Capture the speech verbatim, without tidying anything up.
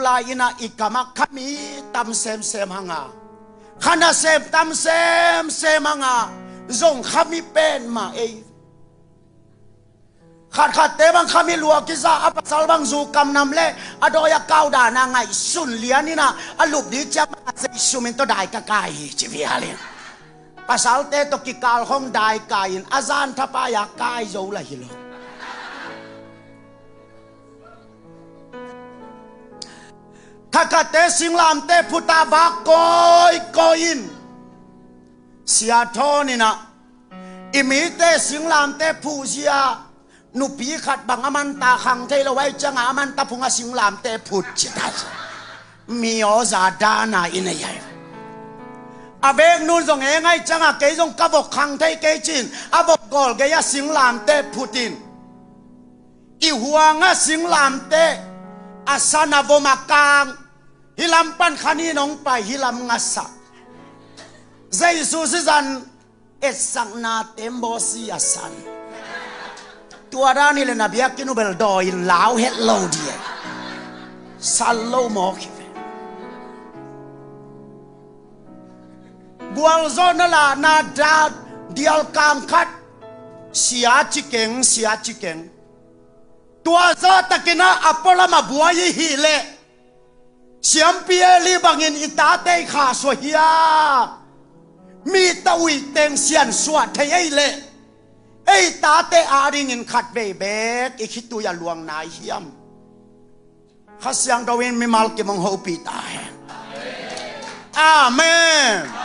lai-in ah i kam ah khami tam semsem hang a, kha nasem tam semsem hang a, zong khami pen mah ei. Khatkhatte bang khami lua kiza, a pasal bang zu kam nam leh a dawi a kau dan a ngaihsun lian in ah, a lup ding ciang bang a, Jesu min tawh dai ka kai hi ci vial in. Pasalte tawh kikal khong dai kai in, a zan thapai a kai zo lah hi lo. Khatkhatte singlamteh phut a vak kawikawi in, sia thawn in ah, i mite singlamteh phuh zia, nupi khat bang a manta khang thei lo ahih ciang a, a manta phung a singlamteh phut ci ta. Mi aw za dan a i nei ai. A veknu'n zong eng ahih ciang a, kei zong ka vok khang thei kei ci-in, a vok gawl gei a singlamteh phut in, i huang a singlamteh, a san a vom a kang, hih lam pan kha nih in hong pai, hih lam ngasa. Jesu sisan etsakna tembaw si a san. Tua dan hi leh na biakinn uh bel dawi in lau het lo ding e. San lo mawk hi ve. Gualzawhna lahna dan, dial kang khat, sia ci keng, sia ci keng. Tua zahtakin ah a pualam a buai i hih leh, siampi Eli bangin i tate i khahsuah hiam? Mi tawh uih teng siansuah thei ei leh, ei tate adingin khatvei beek i khitui a luang nai hiam? Kha Siangtho in mimal kim hong hopih ta hen. Amen.